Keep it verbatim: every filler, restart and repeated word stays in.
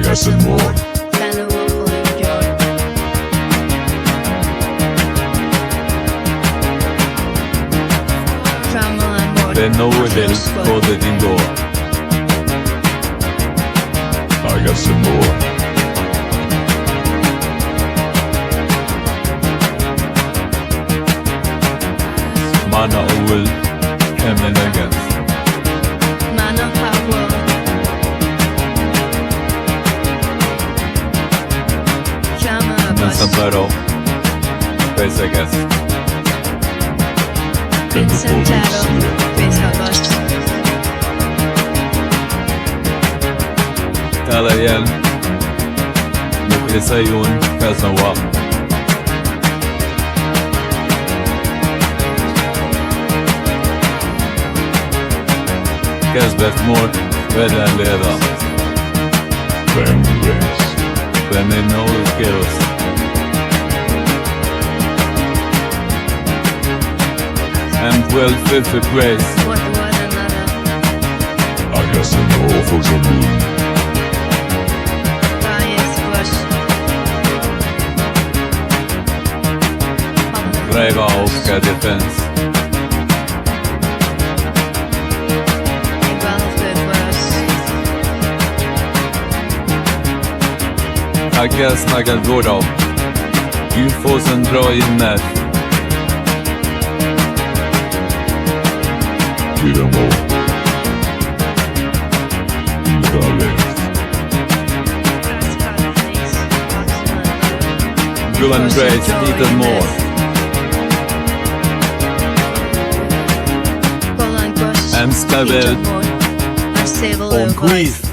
Agas an mor. Penn nowydh yw kodhek yn dor. Agas an mor. Mana oll kemmyn agas. Mana oll. Kama bos. Mes an baro. Pes agas. Mes an baro. Pes agas. Talayan. Moklesayon kasawa. Kasbert mor, veda leda. Penn gwres. Penn en oll keros. An gwel fifth gwres. Agas an ofos a-bun. Reva oska defens. Agas hag an gordow. Yw fos an dro yn-medh. Gul an gwres, yth an mor. An stavel. Ow gwith.